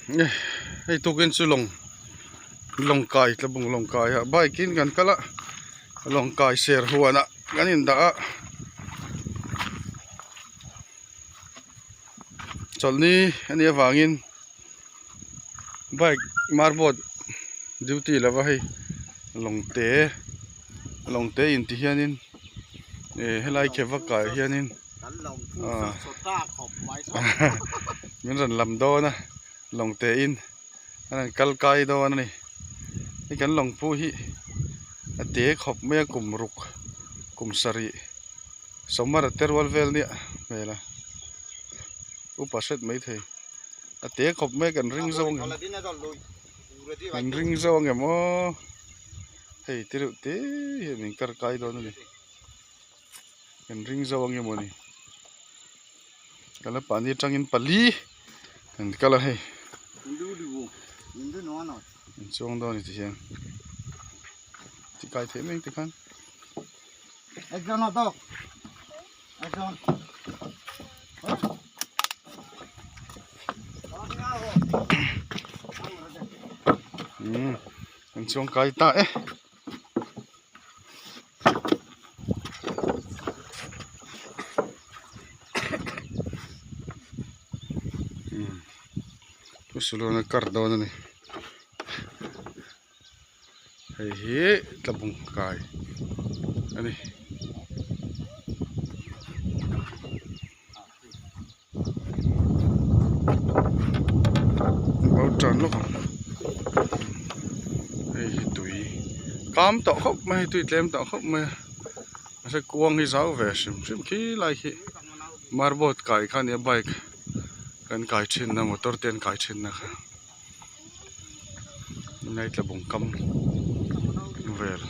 Hei tukin chu lawng lawng kai tlabung lawng kai ah bike in kan kal a lawng kai ser huan ah kan in dah a chawlhni a nih avangin bike marboard duty lova hei lawng te lawng te in ti hianin eh helai kheva kai hianin. Min rawn lam dawn a lawng te in a rawn kal kai dawn a ni hei kan lawng pawh hi a te khawp mai a kum ruk kum sarih sawmhar te rual vel nia hmel a upa hret mai thei a te khawp mai a kan ring zawng kan ring zawng em aw hei te reuh te hian min kar kai dawn a ni. Kan ring zo ange mawni kala pahnih atangin pali kan kal a hei an chuang dawn a ni tihian ti kai theih mai ang tikhan. Umm an chuang kai ta e. Sulawna kar dawn a ni hei hi tlabung kai a ni. Bo tan lawk ang hei hi tui kam tawh khawp mai tui tlem tawh khawp mai a mahse kuang hi zau ve hrim hrim khi lai khi marboard kai kha ania bike kan kai thin a motor te an kai thin a kha nai tla bawng kam vel.